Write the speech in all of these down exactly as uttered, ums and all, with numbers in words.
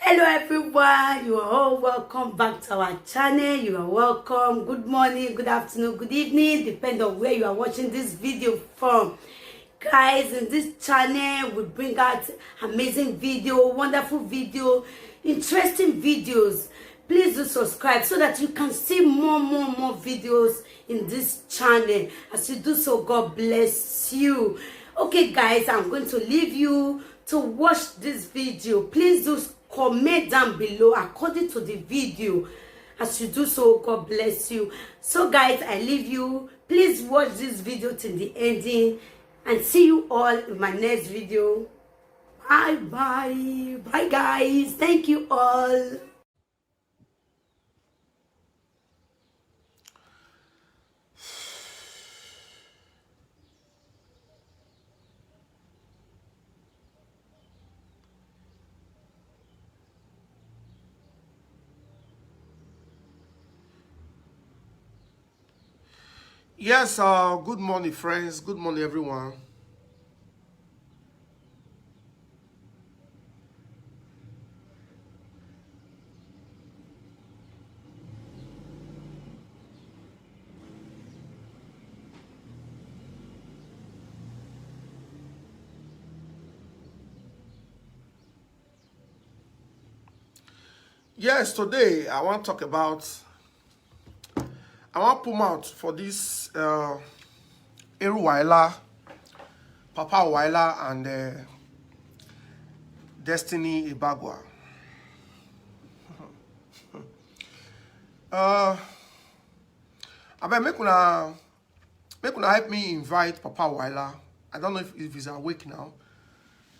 Hello everyone, you are all welcome back to our channel. You are welcome. Good morning, good afternoon, good evening, depend on where you are watching this video from. Guys, in this channel we bring out amazing video, wonderful video, interesting videos. Please do subscribe so that you can see more, more, more videos in this channel. As you do so, God bless you. Okay, guys, I'm going to leave you to watch this video. Please do comment down below according to the video. As you do so, God bless you. So, guys, I leave you. Please watch this video till the ending, and see you all in my next video. Bye bye. Bye, guys. Thank you all. Yes, uh, good morning, friends. Good morning, everyone. Yes, today I want to talk about, I want put mouth for this uh, Eru Waila, Papa Waila, and uh, Destiny Ibagwa. uh, I bet make una make una help me invite Papa Waila. I don't know if, if he's awake now.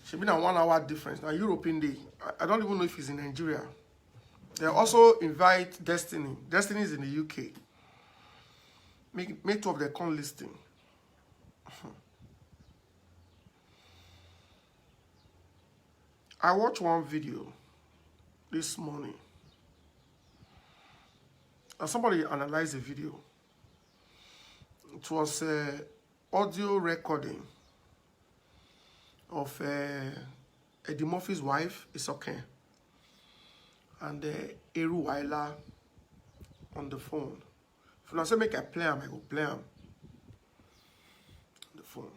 Should be now one hour difference. Now European day. I, I don't even know if he's in Nigeria. They also invite Destiny. Destiny is in the U K. Make make two of them come listen. I watched one video this morning, and somebody analyzed the video. It was a audio recording of uh, Eddie Murphy's wife, Isoken, and uh, Eru Waila on the phone. If I say make I play him, I go play him. The phone.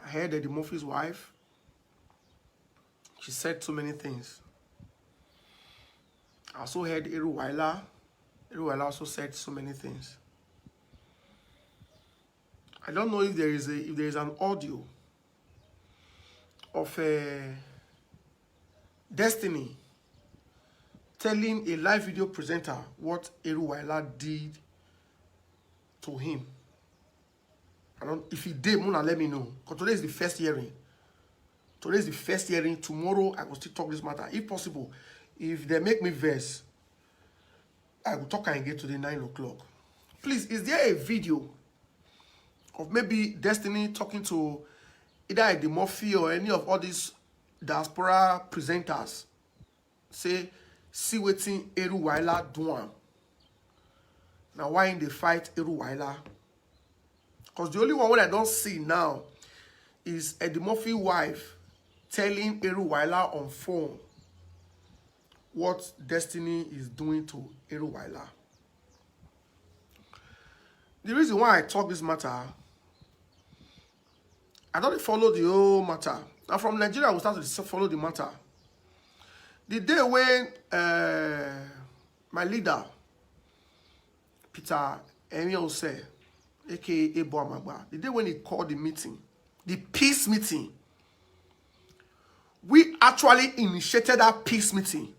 I heard Eddie Murphy's wife. She said so many things. I also heard Eru Waila. Eru Waila also said so many things. I don't know if there is a if there is an audio of a Destiny telling a live video presenter what Eru Waila did to him. I don't if he did, Mona, let me know. Because today is the first hearing. Today is the first hearing. Tomorrow I will still talk this matter. If possible, if they make me verse, I will talk again today nine o'clock. Please, is there a video of maybe Destiny talking to either Eddie Murphy or any of all these diaspora presenters? Say, see wetin Eru Waila do am. Now why they fight Eru Waila? Because the only one wey I don't see now is Eddie Murphy wife telling Eru Waila on phone what Destiny is doing to Eru Waila. The reason why I talk this matter, I don't follow the whole matter. Now from Nigeria, we start to follow the matter. The day when uh, my leader, Peter Emiose, aka Ebo Amagba, the day when he called the meeting, the peace meeting, we actually initiated that peace meeting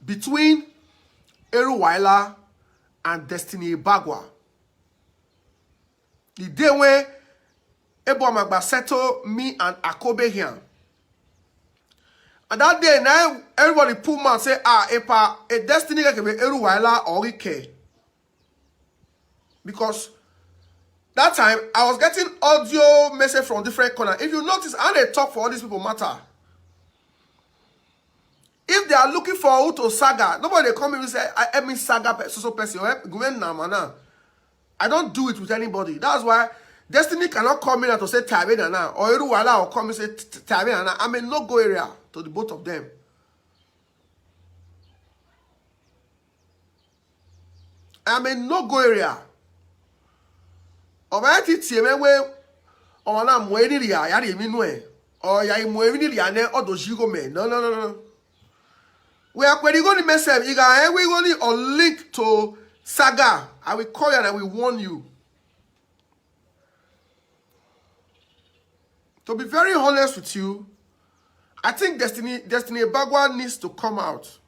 between Eru Waila and Destiny Ibagwa. The day when Ebo Amagba settle me and Akobe here. And that day, now everybody pull mouth say, ah, Epa, a Destiny can be Eru Waila or Ike. Because that time, I was getting audio message from different corner. If you notice, I dey talk for all these people matter. If they are looking for who to saga, nobody dey come in and say, I help me saga pe- so so person, or help Gwen Namana. I don't do it with anybody. That's why Destiny cannot come in and to say Tyrena now, or Eruwala will come and say Tyrena now. I'm a no-go area to the both of them. I'm a no-go area. Ọba ya ti tie me we ọba na mo eri ria ya ri mi nu e. O ya mo eri ria ne odo jigo me. No, no, no, no. We are kweri go ni mesem iga e we go ni or link to saga. I will call you and I will warn you. To be very honest with you, I think Destiny Destiny Ebagwa needs to come out.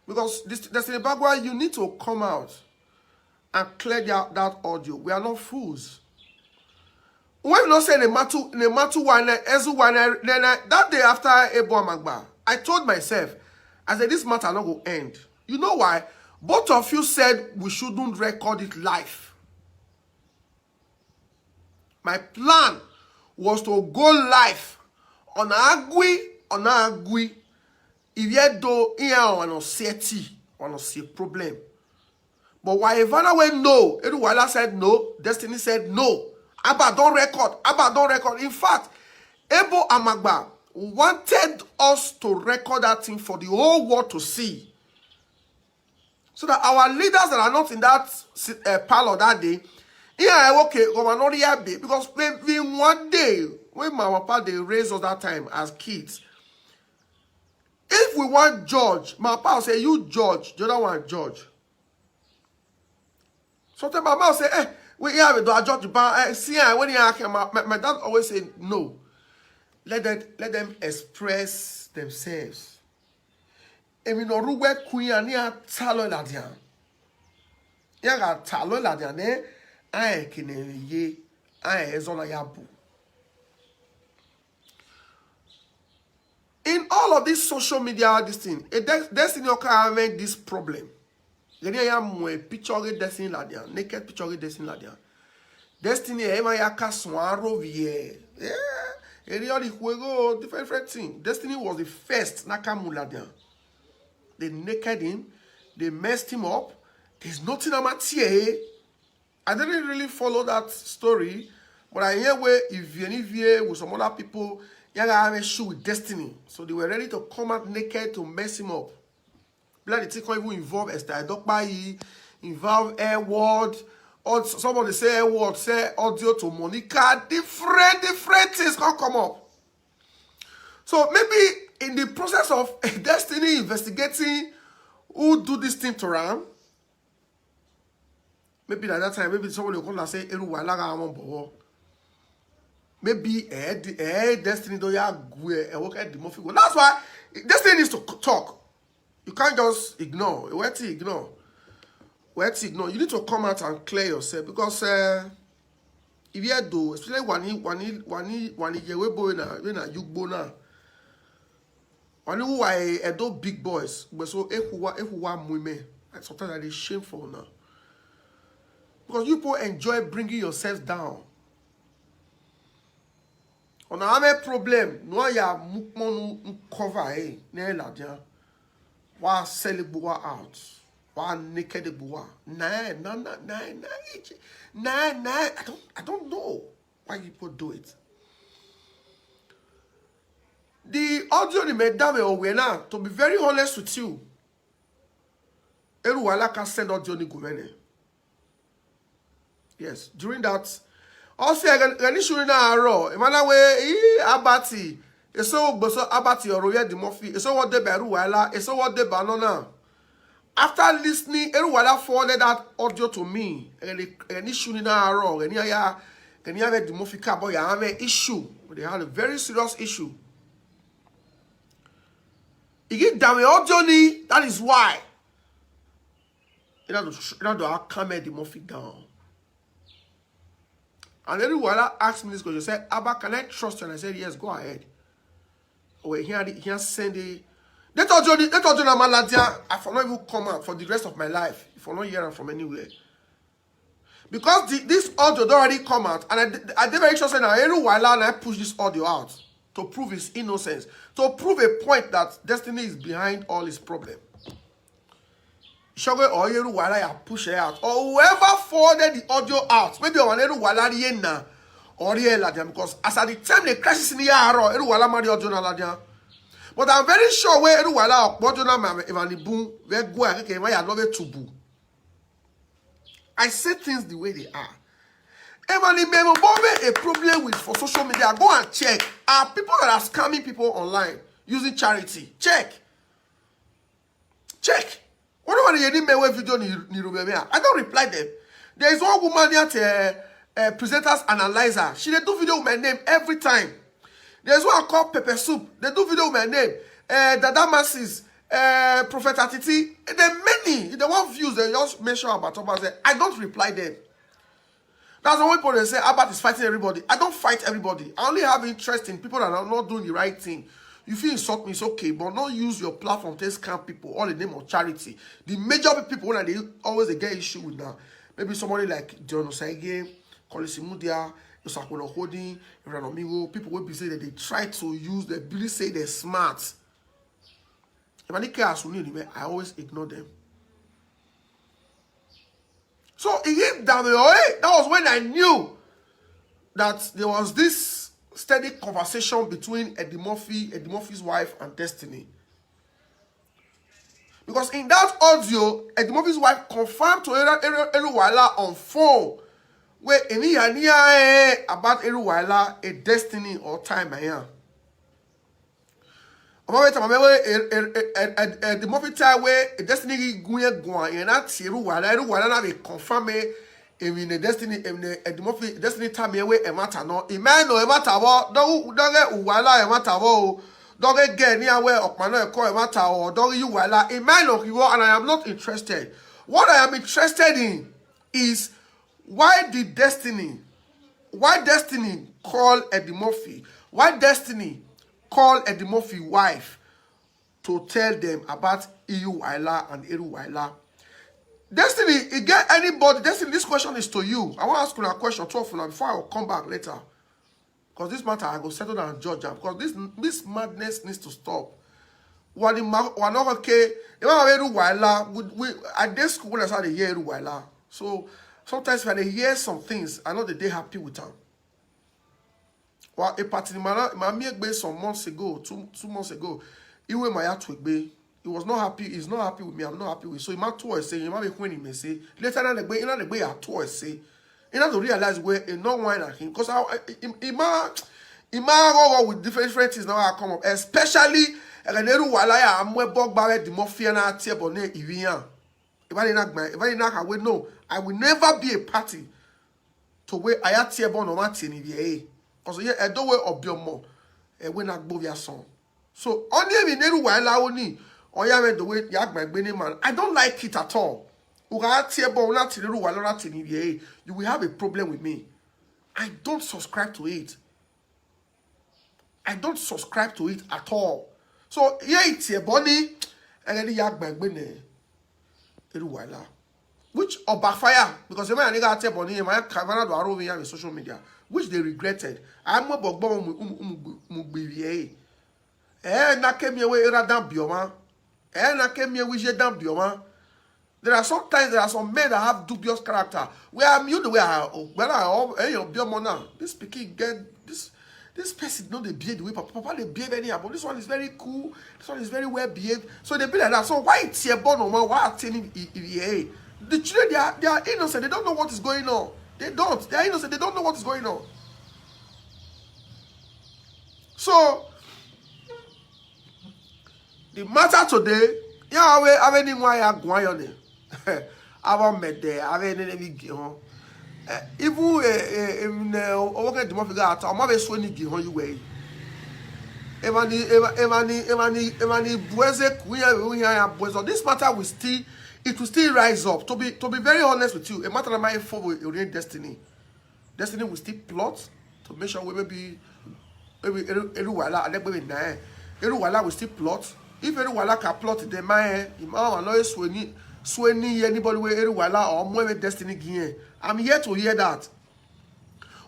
Because this Destiny Ebagwa, you need to come out and clear that, that audio. We are not fools. When you say Nematu Nematu Wane Ezu Wane that day after Ebo Amagba, I told myself, I said this matter not go end. You know why? Both of you said we shouldn't record it live. My plan was to go live on Agui, on Agui. If you do here on a city, on a see problem. But why Ivana went no? Eduwala said no. Destiny said no. Abba don't record. Abba don't record. In fact, Ebo Amagba wanted us to record that thing for the whole world to see. So that our leaders that are not in that uh, parlor that day, yeah, okay, because maybe one day when my papa they raised us that time as kids, if we want judge, my papa say you judge, the other one judge. Sometimes my mom say, eh, we have a judge, but eh, see, eh, when you ask my, my, my dad always say no. Let them let them express themselves. Emi no ruwe kuya ni atalo ladian. Ya ga talo ladian ne ae kine ye ae ezona ya bu. In all of this social media, this thing, a de- destiny occurrence this problem. Gani ya mwe picture of destiny ladian, naked picture of destiny ladian. Destiny e ma ya ka swan aro vie. Yeah. Eri ori huego different different thing. Destiny was the first nakamu ladian. They naked him, they messed him up. There's nothing about here. I didn't really follow that story, but I hear where Ivie and Ivie with some other people, yeah, have an issue with destiny. So they were ready to come out naked to mess him up. Bloody thing can't even involve Esther Edokpayi, involve Edward, or somebody say Edward, say audio to Monica, different, different things can come up. So maybe in the process of destiny investigating who do this thing to Ram, maybe at that time, maybe someone will come and say, Eru wa laga amon bowo. Maybe eh, the, eh, destiny do ya gwe eh, work at the Murphy. That's why destiny needs to talk. You can't just ignore. What ignore? What ignore? You need to come out and clear yourself because uh, if you do, especially wani wani wani wani yewe boy na when na you go now. Wani who are Edo big boys, but so ehuwa ehuwa muime. Sometimes I dey shameful now because you people enjoy bringing yourselves down. On a problem, no ya mukmonu cover eh ne ladia. Wa sell gbuwa out. Wa naked gbuwa. Nah, nah, nah, nah, nah, nah, nah. I don't, I don't know why people do it. The audio ni me dame owe na. To be very honest with you, Eruwala can send audio ni gumene. Yes, during that, also I can issue na aro. Imana we eh abati. Eso gboso abati oro ye the Murphy. Eso what de beru wala. Eso what de banana. After listening, Eruwala forwarded that audio to me. And issue na aro. And ya and ya the Murphy cabo ya have an issue. They had a very serious issue. He get down audio ni. That is why. You know, you know, I calm the Murphy down. And then Wala asked me this question. He said, Abba, can I trust you? And I said, yes, go ahead. Oh, wait, here, here, send it. They told you, they told you, Maladia, I for not even come out for the rest of my life. If I not hear from anywhere. Because the, this audio don't already come out, and I, I did very sure say now, Eru Wala, and I push this audio out to prove his innocence, to prove a point that destiny is behind all his problem. Shogo or Eru Wala ya push it out. Or whoever forwarded the audio out. Maybe on Eru Wala ye na. Or ye la jam, because as at the time the crisis in the aro, Eru Wala mari audio na la jam. But I'm very sure where Eru Wala or audio na ma even the boom, where go I can ya love it to boo. I say things the way they are. Emily Memo Bombe a problem with for social media. Go and check. Are people that are scamming people online using charity? Check. Check. What do you any me video ni ni rubemea? I don't reply them. There is one woman here, uh, uh, presenters analyzer. She dey do video with my name every time. There's one called Pepper Soup. They do video with my name. Uh, Dada Masses, uh, Prophet Atiti. There are many. If they want views, they just make sure about top and say, I don't reply them. That's why people they say Albert is fighting everybody. I don't fight everybody. I only have interest in people that are not doing the right thing. If you insult me, it's okay, but don't use your platform to scam people all in the name of charity. The major people that they always they get issue with now, maybe somebody like John Osaige, Collins Mudia, Yosakolo Holding, Reverend Omiwo, people will be saying that they try to use, they believe say they're smart. If I didn't care as we need, I always ignore them. So he hit down the way. That was when I knew that there was this steady conversation between Eddie Murphy, Eddie Murphy's wife, and Destiny. Because in that audio, Eddie Murphy's wife confirmed to Eru Eru Eru Wala on phone. Where any idea about Eru Wala, a Destiny or time I am. Ọmọ wẹ́ẹ́ tàbí wẹ́ẹ́ Eddie Murphy time where Destiny gunye guan yẹn náà ti Eru Wala, Eru Wala náà bẹ confirm ẹ èmi ní Destiny èmi ní Eddie Murphy Destiny time yẹn where ẹ̀ má ta náà ìmọ̀ ẹ̀ nà ẹ̀ má ta wọ́ dọ́gẹ́ Wala ẹ̀ má ta wọ́ o dọ́gẹ́ gẹ̀ ní awẹ́ ọ̀pá náà ẹ̀kọ́ ẹ̀ má ta wọ́ dọ́gẹ́ yí Wala ìmọ̀ ẹ̀ nà kì wọ́ and I am not interested. What I am interested in is why did Destiny, why Destiny call Eddie Murphy? Why Destiny call Eddie Murphy wife to tell them about Iyu Waila and Eru Waila? Destiny, you get anybody? Destiny, this question is to you. I want to ask you a question, two of you, before I will come back later. Because this matter, I go settle down and judge am. Because this this madness needs to stop. What the ma- what not okay? If I Eru Waila, we, we at this school, that's how they hear Eru Waila. So sometimes when they hear some things, I know that they happy with them. Well, a party man, my me some months ago, two two months ago, he went my heart to be. He was not happy. He's not happy with me. I'm not happy with. So he might twice say, he might be when he may say later on the way, in the way I twice say, you have to realize where a no wine at him because I, I, he, he might he might go with different different things now I come up, especially and then who I am we bog by the mafia na tie bone ivian. If I didn't act my if I didn't act away, no, I will never be a party to where I had tie bone or my tin in the air. Because yeah, I don't wear obiomo. And when I go your song. So only if you never while I only or you have the way you act my benny man. I don't like it at all. Uga tie bone not in the while not in the air. You will have a problem with me. I don't subscribe to it. I don't subscribe to it at all. So here it's a bunny and then you act my benny. Eru Waila. Which or backfire because the man nigga tie bone him I can't do arrow in social media, which they regretted. I'm a bogbo mugbirie. Eh, na came here where era damn bioma. Eh, na came here with ye damn bioma. There are sometimes there are some men that have dubious character. Where I'm you the way I when I all eh your bioma now. This pikin get this this person no dey behave the way papa papa dey behave anyhow, but this one is very cool, this one is very well behaved, so they be like that. So why it's here born on why I tell him he, he, he, the children they are they are innocent, they don't know what is going on. They don't they are innocent, they don't know what is going on. So the matter today, yeah, I will have any why I go on. Aba mede aba ne ne bi gi ho. Even eh eh ne o ke dimo figa ata o ma be so ni gi ho you way. Emani emani emani emani bueze kuya we ya bueze. This matter will still it will still rise up. To be to be very honest with you, a matter of my for your destiny. Destiny will still plot to make sure we maybe maybe Eru Waila and then maybe nah. Eru Waila will still plot. If Eru Waila can plot, then my eh, him oh, I know sweni sweni anybody where Eru Waila or more destiny again. I'm here to hear that.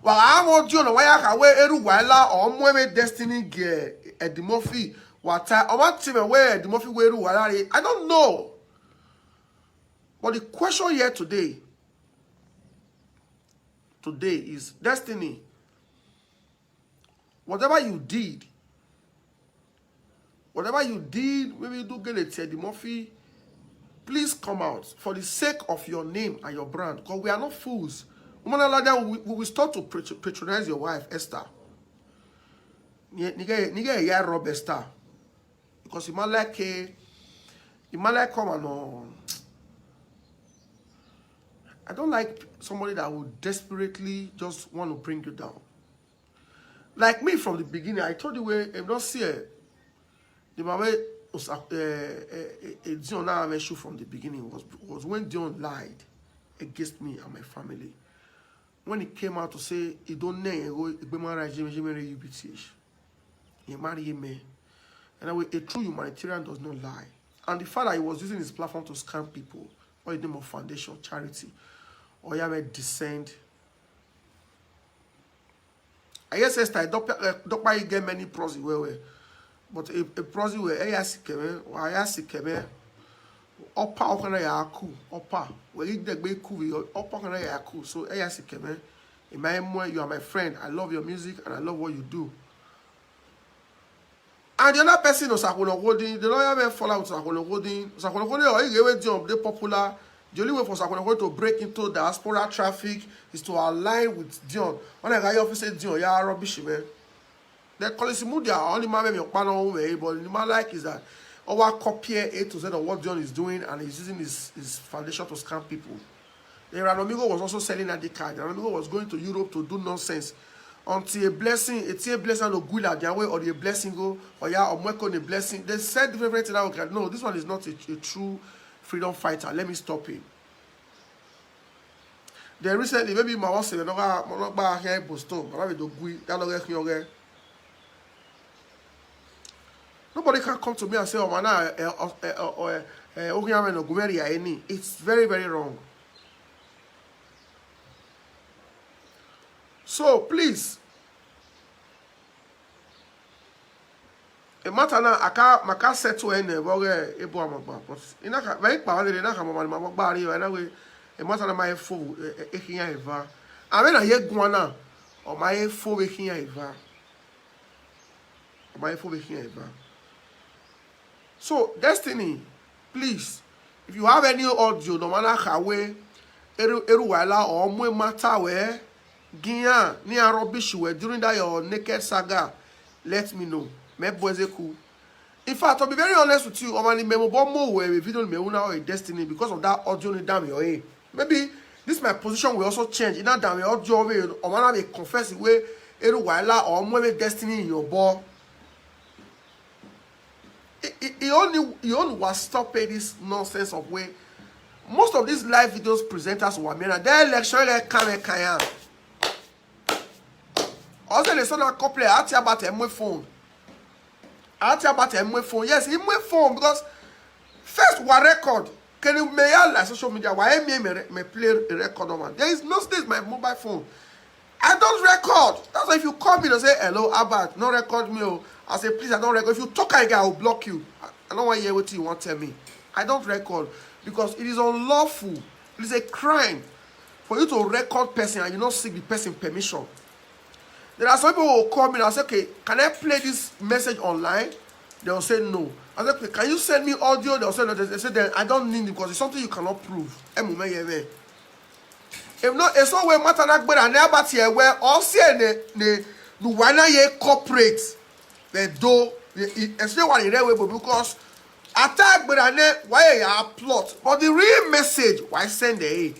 Well, I want you know why I can wear Eru Waila or more destiny gear at the Murphy. What I want to wear the Murphy where Eru Waila. I don't know. But the question here today, today is Destiny. Whatever you did, whatever you did, maybe you do get a Teddy Murphy, please come out for the sake of your name and your brand. Because we are not fools. Woman like that, we, we will start to patro- patronize your wife, Esther. Nigga, nigga, yeah, rob Esther. Because you might like a, you might like come and uh, I don't like somebody that would desperately just want to bring you down. Like me from the beginning, I told you where I'm not see it. The mama was uh, uh, uh, Dion now issue from the beginning was was when Dion lied against me and my family. When he came out to say he don't know he marry Jimmy Jimmy U B T H. He marry him. And a true humanitarian does not lie. And the fact that he was using his platform to scam people, or in name of foundation, charity, or you have a descend. I guess Esther, Dopa, uh, Dopa, you get many pros well, well. But a, a pros where I ask him, I ask him, Opa, okana ya aku, Opa, where you the big ku, Opa, okana ya aku. So I ask him, in my more, you are my friend. I love your music and I love what you do. And the other person, Osakwuno Godin, the lawyer may fall out Osakwuno Godin. Osakwuno Godin, or he gave Dion the popular. The only way for Osakwuno Godin to break into diaspora traffic is to align with Dion. When I got your office, Dion, yeah, rubbish, man. They call it Simudia, only my baby, but the man like is that our copy A to Z of what Dion is doing and he's using his, his foundation to scam people. The Ranomigo was also selling I D card. The Ranomigo was going to Europe to do nonsense. Until a blessing, a tear blessing and a good at their way, or the blessing go, or yeah, or Mweko the blessing. They said different things. Okay, no, this one is not a, a true freedom fighter. Let me stop him. Then recently, maybe my one say, no, no, no, here Boston, but I don't agree. That don't get Nobody can come to me and say, oh, man, eh, eh, eh, eh, eh, eh, Ogun Amen Ogunmeri Aini. It's very, very wrong. So, please, a matter now, I can't, I can't settle any, but, eh, Ebu Amagba, but in that, very power, in that, I'm a matter now, my fool, eh, eh, eh, eva. I mean, I hear Guana, or my fool, eh, eva. My fool, eh, eva. So, Destiny, please, if you have any audio, no matter how way, Eru, Eru Waila, or Mwe Matawe, Gian, near rubbish, where during that your naked saga, let me know. Me boys, eh, cool. In fact, I'll be very honest with you, Omani Memo Bomo, where we video me una or Destiny because of that audio, ni damn your, eh. Maybe this my position will also change. In that damn your audio, way, Omana may confess the way, Eru Waila, or Mwe Destiny in your ball. He, he, he only, he only was stop pay this nonsense of way. Most of these live videos presenters were made. Their election, like, come and kaya. Also, they saw that couple at about a mobile phone. At about a mobile phone. Yes, in mobile phone because first, what record? Can you may I like social media? Why me may, may play a record on one? There is no space my mobile phone. I don't record. That's why if you call me and say, "Hello, Albert, no record me, oh." I say, "Please, I don't record." If you talk again, I will block you. I, I don't want to hear what you want to tell me. I don't record because it is unlawful. It is a crime for you to record person and you not seek the person permission. There are some people who will call me and I say, "Okay, can I play this message online?" They'll say, "No." I say, "Okay, can you send me audio?" They'll say, "No." They say, "Then I don't need it because it's something you cannot prove." Emume yeme. If not, it's always matter like better never here where all say ne ne the why not ye corporate. They do, especially one in that way, but because attack better ne why you are plot. But the real message, why send the,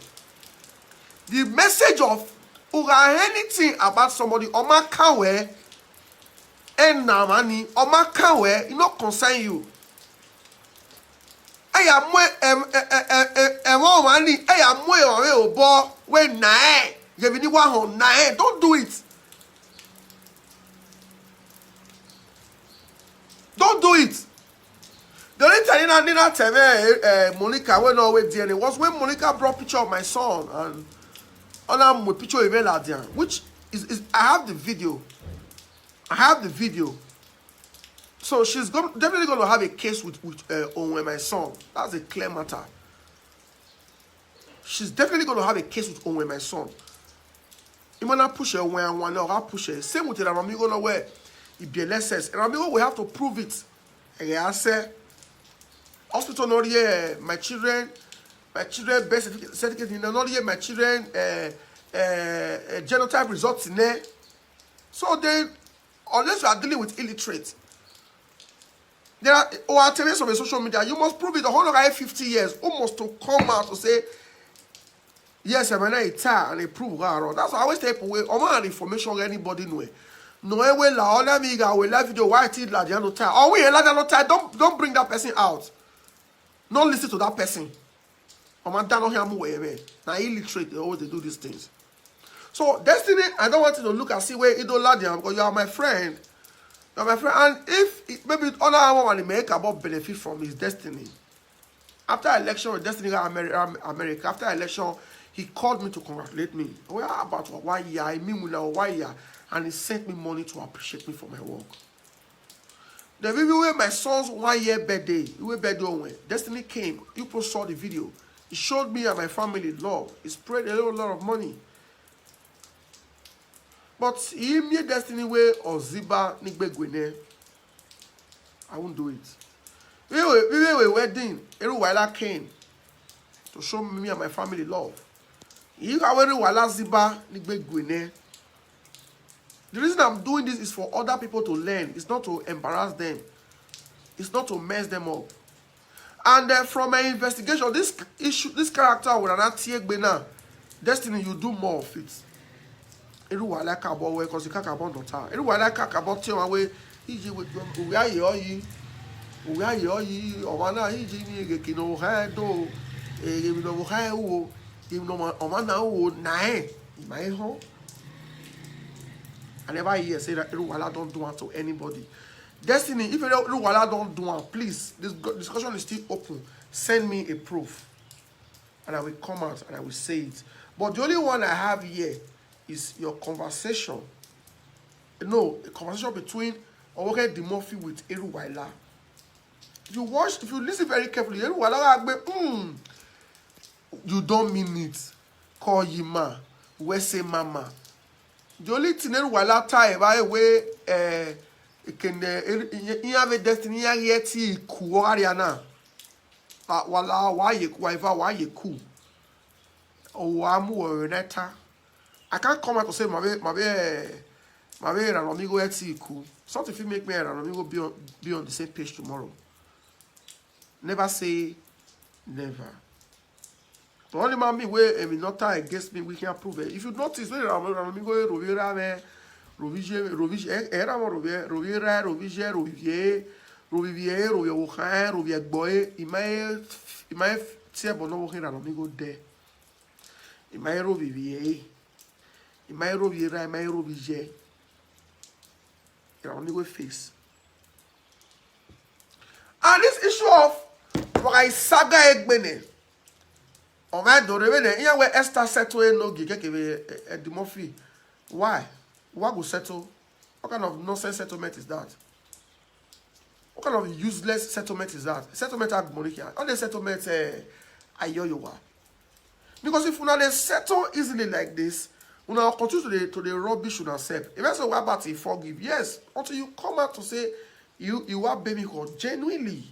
the message of who got anything about somebody, Oma Kawe, and Namani, Oma Kawe, it not concern you. Eya mwe, em, em, em, em, em, oh, money. Eya mwe, oh, eh, oh, bo, we na, eh. Ye vini wa ho na, eh. Don't do it. Don't do it. The only time Nina, Nina tell me, eh, eh, Monica, when no with D N A was when Monica brought picture of my son and on a picture of Ladian, which is, is I have the video. I have the video. So she's gon- definitely going to have a case with, with uh, Owen, my son. That's a clear matter. She's definitely going to have a case with Owen, my son. Imana push her when I want to push her. Same with Ramigo no where. It be a lessons. Ramigo will have to prove it. And I say, hospital not here, my children, my children birth certificate, certificate in not here, my children uh, uh, uh, genotype results in there. So then, unless you are dealing with illiterate, there are or activists of a social media, you must prove it. A whole guy fifty years almost to come out to say, yes, I'm an ita and a prove her. That's why I always tell people, we, I'm not information anybody know. No, I will allow them to go with live video. Why till like they are not tired? Oh, we allow them not tired. Don't don't bring that person out. Don't listen to that person. I'm not done here. Now illiterate. They always they do these things. So Destiny, I don't want you to look and see where Ido Ladian because you are my friend. You are my friend. And if it, maybe all I want to make about benefit from is Destiny. After election, Destiny got Ameri- Am- America. After election, he called me to congratulate me. Well, how about why yeah? I mean, now why yeah? And he sent me money to appreciate me for my work. The video where my son's one year birthday, we birthday when Destiny came, you people saw the video. He showed me and my family love. He spread a lot, lot of money. But he made Destiny way or Ziba Nigbegwene. I won't do it. We were, we were wedding. Eruwaila came to show me and my family love. He got Eruwaila Ziba Nigbegwene. The reason I'm doing this is for other people to learn. It's not to embarrass them. It's not to mess them up. And uh, from my investigation, this issue, this character with an Atiegbe now, Destiny, you do more of it. Iru wa like abo we cause you can't abandon ta. Iru wa like abo ti wa we iji we we are yo yi. We are yo yi. O wa na iji ni ge kino he do. E ge mi no he wo. Ge mi no ma o ma na wo na e. My home. I never hear say that Iru Wala don't do it to anybody. Destiny, if you don't Iru Wala don't do it, please, this go- discussion is still open. Send me a proof, and I will come out and I will say it. But the only one I have here is your conversation. No, a conversation between Owoke Dimorphy with Iru Wala. If you watch, if you listen very carefully, Iru Wala will be, mm, you don't mean it. Call Yima, we say Mama. The only thing Iru Wala tie by way, uh, can uh, you have a destiny yet kuwariana. Wala wa ye kuwa wa ye ku. O wa mu wa neta. I can't come out to say my way my way my way and amigo etiku. Something if you make me and amigo be on be on the same page tomorrow. Never say never. The only man me way and not tie against me we can prove it. If you notice when amigo rovira me rovije rovije era mo rovira rovije rovije rovije rovije wo khan rovije gboe imai imai tie bono wo khan amigo de. Imai rovije imai rovira imai rovije. Amigo face. And this issue of why saga egbene. Oh my do revene. Here where Esther settle no gi kekebe Edimofi. Why? Why go settle? What kind of nonsense settlement is that? What kind of useless settlement is that? Settlement at Morikia. All the settlement uh, Ayoyowa. Because if una dey settle easily like this, una continue to dey to dey rubbish una sef. If I say why about e forgive, yes, until you come out to say you you are baby God genuinely.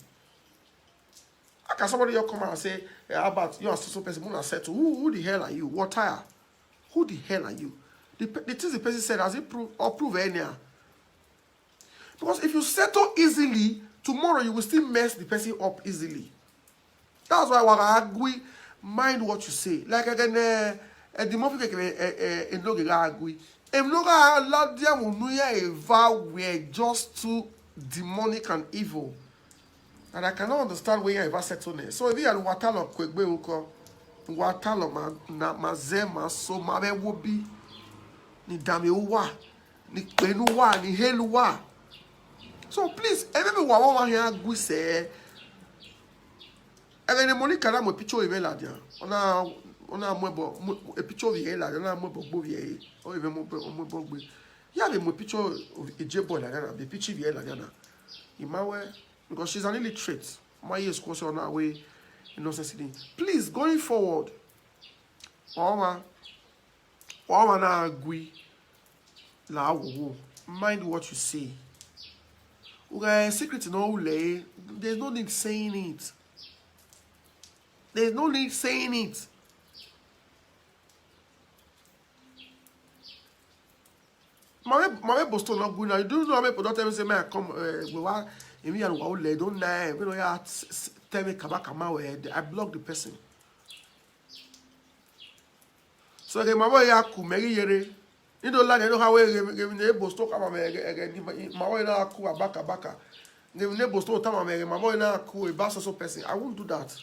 How can somebody just come out and say, hey, how about you and so so person una settle? Who who the hell are you? What tire? Who the hell are you? The, pe- the things the person said has it prove or prove anyhow? Because if you settle easily, tomorrow you will still mess the person up easily. That's why Wagagui mind what you say. Like again, uh, uh, the more people can uh, uh, uh, agree. Em no ga allow them who know ya eva were just too demonic and evil. And I cannot understand where you ever settle there. So if you are Watalo Kwegbe Uko, Watalo ma na ma ze ma so ma be wobi ni dami uwa ni penu wa ni helu wa. So please, everyone wa wa here gwi se. Ebe ni Monica na mo picture ibe la dia. Ona ona mo bo mo- e picture ibe la dia na mo bo gbo ibe. O ibe mo bo mo bo gbe. Ya be mo picture ije boy la dia na be picture ibe la dia na. Imawe because she's an illiterate. My years course on her way. Nonsense thing. Please, going forward, Wama, wama na agui la wowo. Mind what you say. Uga secret no ule. There's no need saying it. There's no need saying it. Mame, Mame Boston not good now. You do know how many people don't tell me say, "Man, come, uh, we wa, emi and wa ule don't know. We know ya tell me kama kama we." I block the person. So the mama ya ku meri yere. You don't like, you know how we give the Boston kama me again. Mama na ku abaka baka. Give the Boston tama me mama na ku a bass so person. I won't do that.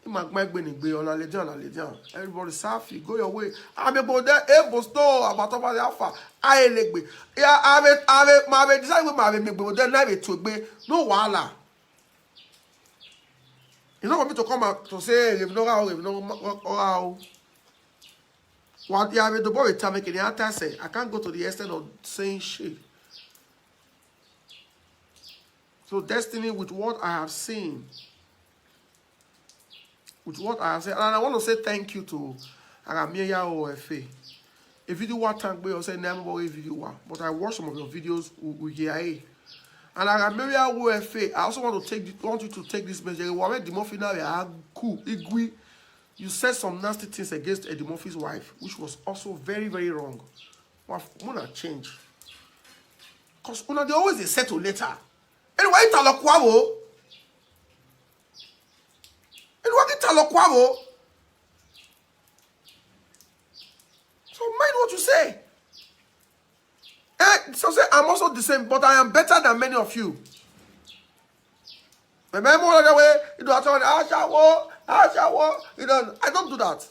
Ima gbe ni gbe ona le jan, le jan. Everybody safi, go your way. Ame bo de e bosto about over the alpha. Aye le gbe. Ya ame ame ma be decide we ma be me gbe, then na be to gbe. No wahala. You know for me to come out to say, "If no how, if no how." What ya be the boy tell me, can you say I can't go to the extent of saying shit. So Destiny, with what I have seen, with what I have seen, and I want to say thank you to Aramia Oefe. A video wa thank me, I say never a video wa, but I watched some of your videos with J I A. And Aramia Oefe, I also want to take the, want you to take this message. Wa me the more final ya ku igui. You said some nasty things against Eddie Murphy's wife, which was also very, very wrong. Wa muna change. Cause una dey always dey settle later. Anyway, italo kwabo. Anyway, italo kwabo. So mind what you say. Eh, so say I'm also the same, but I am better than many of you. Remember all the way, you know, I told Ashawo, Ashawo, you know, I don't do that.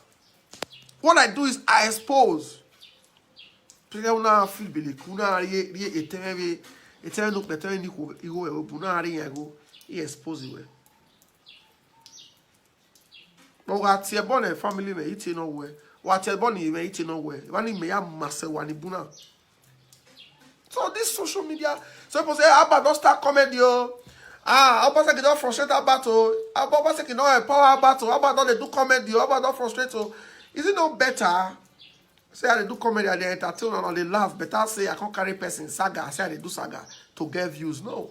What I do is I expose. People now feel believe, kuna ye ye eteme, eteme no eteme ni ko iwo e bu na ari yego. He expose we. But wa tie born a family me iti no we. Wa tie born me iti no we. Wani me ya mase wani buna. So this social media, so people say, "Abba don't start comedy, oh." Ah, Obaseki don't frustrate Abba to. Abba Obaseki don't empower Abba to. Abba don't dey do comedy, oh. Abba don't frustrate, oh. Is it not better? Say I dey do comedy, I dey entertain, and I dey laugh. Better say I can't carry person saga. Say I dey do saga to get views. No.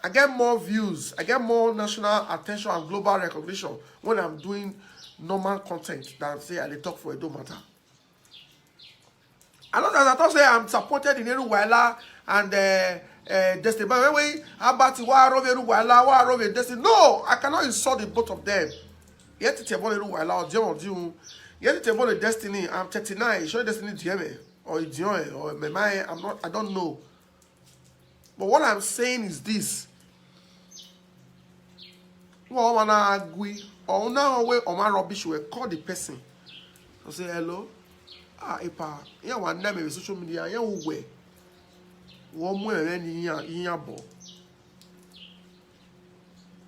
I get more views, I get more national attention and global recognition when I'm doing normal content than say I dey talk for Edo matter. I know that I talk say I'm supported in Eruwaila and uh, uh, Destiny. But when we about to wa rove Eruwaila, wa rove Destiny. No, I cannot insult the both of them. Yet it's about Eruwaila or Dion or Dion. Yet it's about Destiny. I'm thirty-nine. Show Destiny Dieme or Dion or Memai. I'm not. I don't know. But what I'm saying is this. Well, when I agree, or now way or my rubbish will call the person. I say hello. Ah, epa. Yeah, one name is social media. Yeah, who way? One way and yeah, yeah, bo.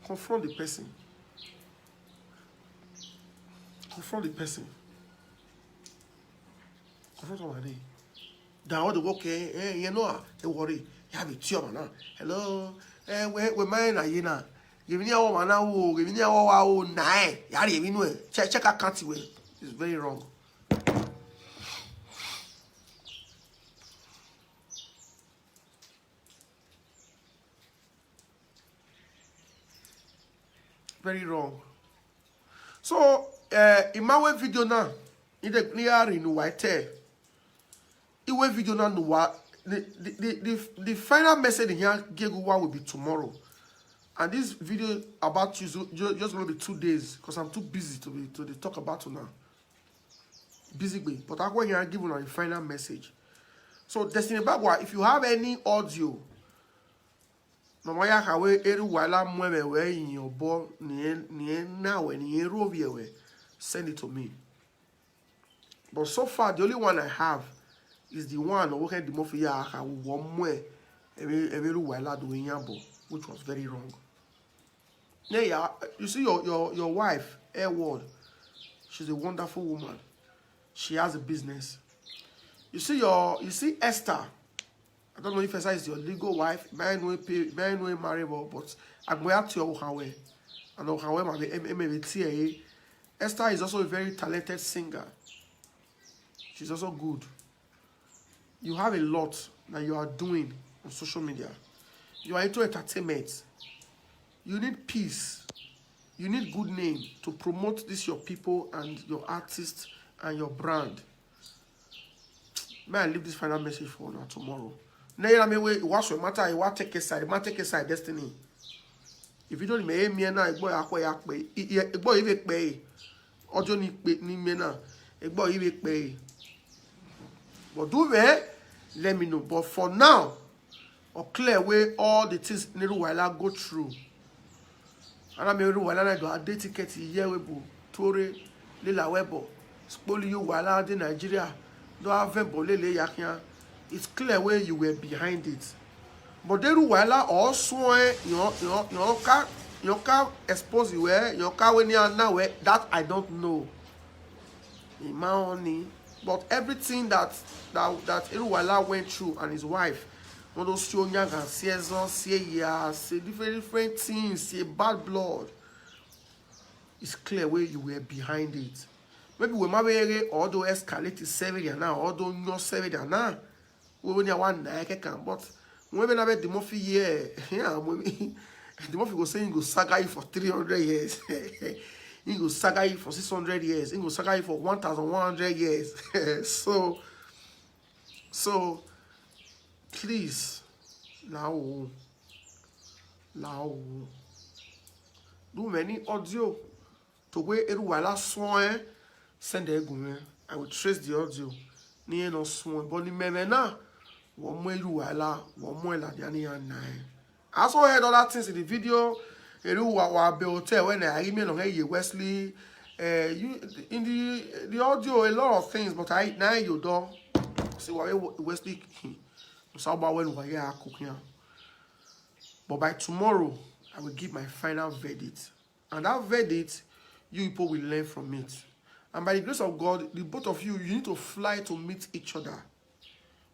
Confront the person. Confront the person. Confront somebody. Then all the work, eh, eh, you know, ah, they worry. You have a tear now. Hello, eh, we we mind na yena. Give me a woman now, oh, give me a woman, oh, nine. Yari, you know, check check account way. It's very wrong. Very wrong. So, uh, in my way video now, in the clear in white hair, in way video now, no wa- the, the, the, the, the final message in here, Geguwa will be tomorrow. And this video about you is ju- just going to be two days because I'm too busy to be to dey talk about it now. Busy, gbe, but I go here and give you a final message. So, Destiny Bagwa, if you have any audio, Mama ya ka we Eruwaila mweme we in your bo ni ni na we ni rovie we. Send it to me. But so far, the only one I have is the one we can the mafia ka we one mwe. Eruwaila do in yabo, which was very wrong. Yeah, yeah. You see your your your wife, Edward. She's a wonderful woman. She has a business. You see your you see Esther. I don't know if Esther is your legal wife. May I know pay? May I know marriable? But I'm going to your Ohawe, and Ohawe may be may be T A. Esther is also a very talented singer. She's also good. You have a lot that you are doing on social media. You are into entertainment. You need peace. You need good name to promote this your people and your artist and your brand. May I leave this final message for now tomorrow. Now you know me, what's your matter? You want take a side? Man, take a side, destiny. If you don't, me me na igbo ya kwe ya kpe. Igbo ive kpe. Ojo ni kpe ni me na. Igbo ive kpe. But do we, let me know. But for now, or clear away all the things Neru Waila go through. And I mean, Waila na do a day ticket here we bo tore lila webo. Spoli you Waila de Nigeria. Do have bo lele yakia. It's clear where you were behind it. But Neru Waila also, eh, you know, you know, you know, can you can expose you where you can when you are now where that I don't know. In my only, but everything that that that Neru Waila went through and his wife, all those Sionyaga, Siezon, Sieya, say different different things, say bad blood. It's clear where you were behind it. Maybe we might be all those escalated seven now, all those no seven now. We when you want na can, but when we have the Murphy here, yeah, the Murphy go say you go saga you for three hundred years. You go saga you for six hundred years. You go saga you for one thousand one hundred years. So, so please, now, now, do many audio to where Neru Waila song, eh, send the gume. I will trace the audio. Ni no song, but ni meme na. One more Neru Waila, one more la diani ya nine. I also heard other things in the video. Neru Waila be hotel when I email on hey Wesley. Uh, you in the the audio a lot of things, but I now you don't see why Wesley. So about when we are cooking. But by tomorrow, I will give my final verdict. And that verdict, you people will learn from it. And by the grace of God, the both of you, you need to fly to meet each other.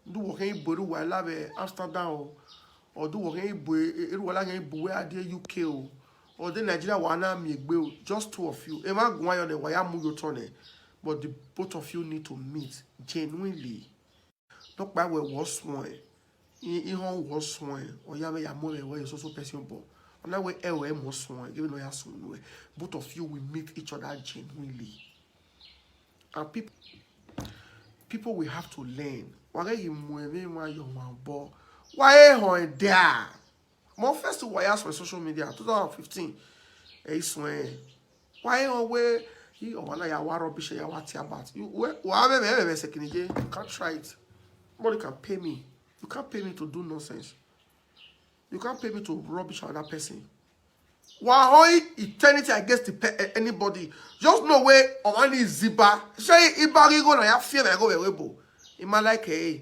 Do work in Boru Waila Amsterdam, or do work in Boru Waila in Boru U K, or the Nigeria Wana Miegbe, just two of you. Emma Gwayo de Wayamu Yotone. But the both of you need to meet genuinely. Talk by where was one. He he hon was one. Or ya me ya more where you so so person bo. And that way ewe was one. Give no ya soon. Both of you will meet each other genuinely. And people people will have to learn. Why you move me why you want bo? Why hon there? Mo first two wires for social media two thousand fifteen. Hey, swear. Why on way? You on ya wa rubbish ya wa about. You where why me me me second again? You can't try it. Nobody can pay me. You can't pay me to do nonsense. You can't pay me to rubbish another person. Why eternity against the pe- anybody? Just no way on any ziba. Say ibari go na ya fear na go webo. Ima like eh.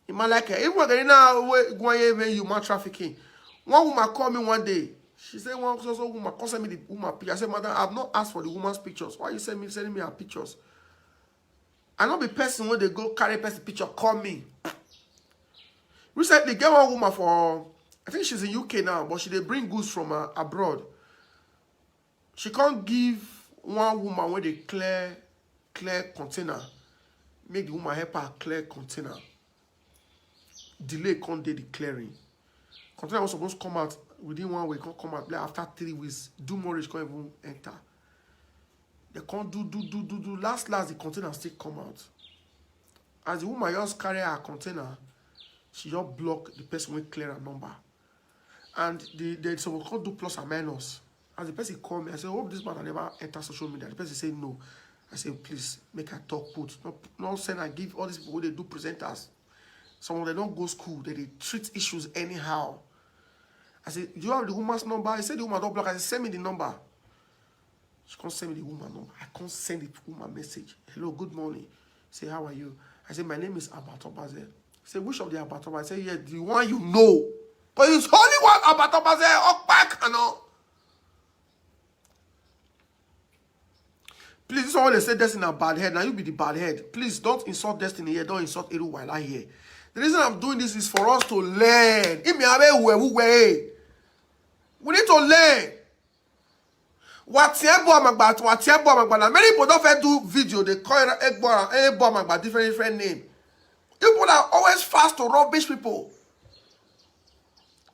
Ima like eh. Even when now we go here when human trafficking. One woman called me one day. She said one so so woman called me the woman picture. I said, "Madam, I've not asked for the woman's pictures. Why you send me sending me her pictures?" I know the person when they go carry person picture call me. Recently, get one woman for I think she's in U K now, but she they bring goods from uh, abroad. She can't give one woman when they clear clear container, make the woman help her clear container. Delay can't do the clearing. Container was supposed to come out within one week, can't come out like, after three weeks. Do more rich can't even enter. They can't do do do do do. Last last the container still come out. As the woman just carry her container, she just block the person with clear her number. And the they so we can't do plus and minus. As the person called me, I said, "Hope this matter never enter social media." The person said no. I said, "Please make her talk put. No, no send I give all these people where they do presenters. Some of them don't go school, they, they treat issues anyhow." I said, "Do you have the woman's number?" He said the woman don't block. I said, "Send me the number." She can't send me the woman number. I can't send the woman message. "Hello, good morning." Say, "How are you?" I said, "My name is Abatobase." Say, "Which of the Abatobase?" I said, "Yeah, the one you know." But it's only one Abatobase. Okpak and all. Please, this one they say that's in a bad head. Now you be the bad head. Please don't insult Destiny here. Don't insult Neru Waila here. The reason I'm doing this is for us to learn. Imi abe we we we. We need to learn. Watiebo Amagba, Watiebo Amagba. Now many people don't fair do video. They call it Egbo, Egbo Amagba, different different name. People are always fast to rubbish people.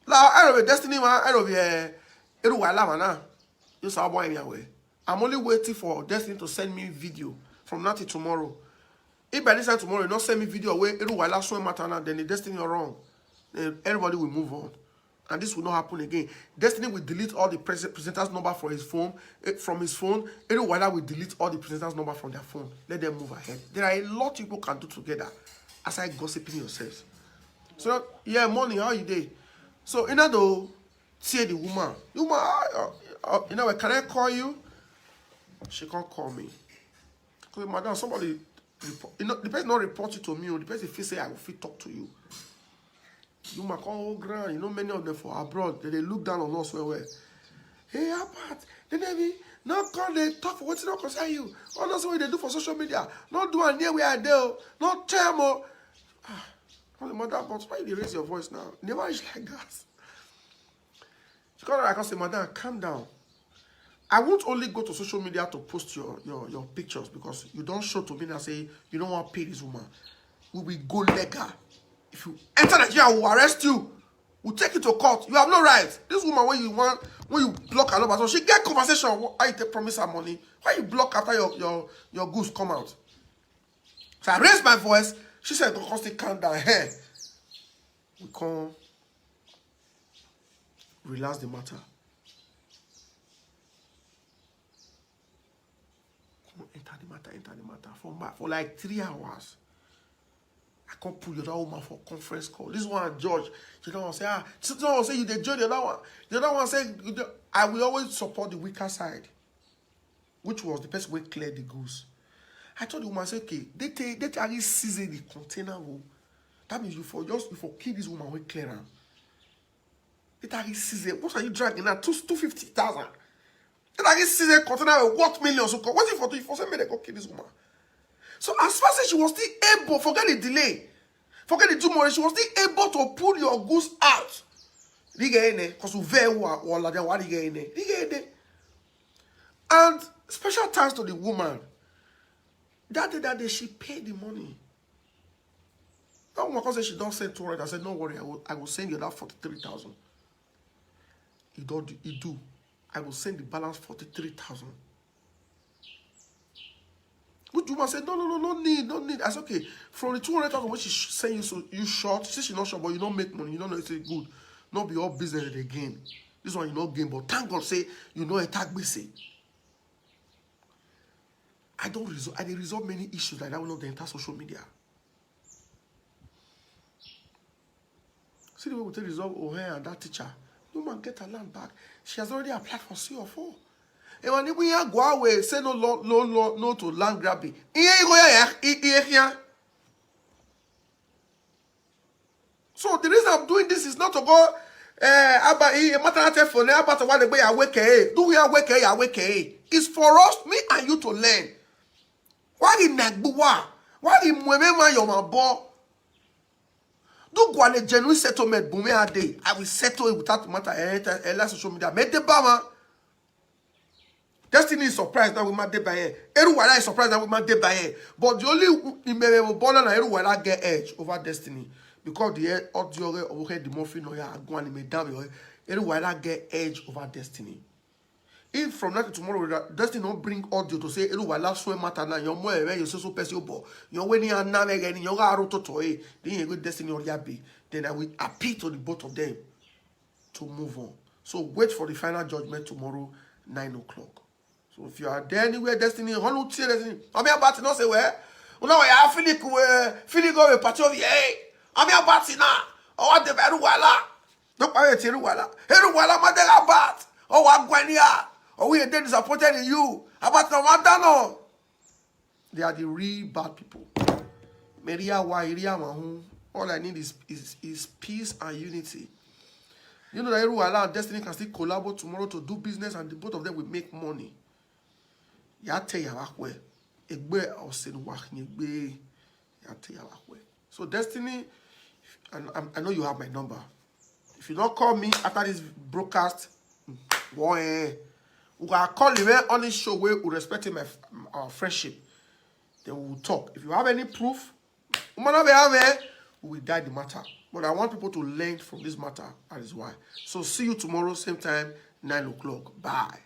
Now I don't be Destiny man, I don't be uh, Eruwa Lama now. You saw boy anyway. I'm only waiting for Destiny to send me video from now till tomorrow. If by this time tomorrow you not send me video where Eruwa Lama swim matter now, then the Destiny are wrong. Then everybody will move on. And this will not happen again. Destiny will delete all the pres- presenter's number from his phone. Eh, from his phone, Eruwa Lama will delete all the presenter's number from their phone. Let them move ahead. There are a lot people can do together. As I gossiping yourselves. So yeah, morning, how you day? So in other, see the woman. The woman, ah, ah, ah, you know, can I call you? She can't call me. Because madam, somebody, report, you know, the person not report you to me. Oh, the person feel say I will fit talk to you. You might come whole ground. You know, many of them for abroad, they, they look down on us well well. Hey, Albert, they never not come. They talk for what's not concern you. All those what they do for social media. Not do and near where I do. Not tell more. Ah, oh, the mother, but why you raise your voice now? Never is like that. She come like I say, madam, calm down. I won't only go to social media to post your your your pictures because you don't show to me and say you don't want to pay this woman. We will go legal. If you enter Nigeria, we will arrest you. We'll take you to court. You have no right. This woman, when you want, when you block her number, so she get conversation. Why you take promise her money? Why you block after your your your goods come out? So I raised my voice. She said, "Go come still calm down." Hey, we come relax the matter. Come enter the matter, enter the matter for ma- for like three hours. I can't put the other woman for conference call. This one, George, you don't say, ah, so don't say you they join the other one. The other one said, you don't- I will always support the weaker side, which was the person who cleared the goods. I told the woman, say, okay, they take they take season the container. Oh. That means you for just you for kill this woman, we clear her. They take season. What are you dragging now? Two two fifty thousand. They take season container with what millions? So what if for do? If for say, make they go kill this woman. So as far as she was still able, forget the delay, forget the two months, she was still able to pull your goods out. Because you very well, or like that, what you get in there? And special thanks to the woman. That day, that day, she paid the money. That woman come say she don't send two hundred. I said, no worry, I will, I will send you that forty-three thousand. He don't do, he do. I will send the balance forty-three thousand. Which woman said, no, no, no, no need, no need. I said, okay, from the two hundred thousand when she sh- send you, so you short, she say she not short, but you don't make money, you don't know it's good. Not be all business again. This one you not gain, but thank God say you know a tag busy. I don't resolve, I dey resolve many issues like that when they enter social media. See the way we take resolve Ohe and that teacher. No man get her land back. She has already applied for C O four. And when we go away, say no, no, no, no, no to land grabbing. Iye, iye, iye, iye, iye. So the reason I'm doing this is not to go eh, aba i matara te fone aba to wale gbe ya weke eh. Do we ya weke eh, ya weke eh. It's for us, me and you to learn. Why the nagbuwa? Why the mweme ma yo ma bo? Do go on a genuine settlement bume a day. I will settle it without matter. Eh, eh, eh, social media. Me de ba ma. Destiny is surprised that we might dey by here. Eruwala is surprised that we might dey by here. But the only Imere Bona na Eruwala get edge over Destiny. Because the audio of the Murphy no ya go and me down here. Eruwala get edge over Destiny. If from now to tomorrow, Destiny don't bring audio to say Eruwala swear matter now, your more where you so so person bo, your way ni ana me gani, your ga ro to to eh, then you go Destiny or yabi. Then I will appeal to the both of them to move on. So wait for the final judgment tomorrow, nine o'clock. So if you are there anywhere, Destiny, how do you Destiny? I'm here about to not say where. You know where I feel it, where feel it go with party of the hey. I'm here about it now. Oh, what the very wala. Don't worry, it's Eruwala. Eruwala, my dear, about. Oh, I'm going here. Oh, we are then disappointed in you. About the one done. They are the real bad people. Maria Wairia Mahun. All I need is, is, is peace and unity. You know that Eruwala and Destiny can still collaborate tomorrow to do business and the both of them will make money. Ya te ya wakwe. Egbe osen wah nyegbe. Ya te ya wakwe. So Destiny, and I'm- I know you have my number. If you don't call me after this broadcast, boy, We can call him eh, on this show where we respect him, our friendship. Then we will talk. If you have any proof, we might not be have it. We will die the matter. But I want people to learn from this matter. That is why. So see you tomorrow, same time, nine o'clock. Bye.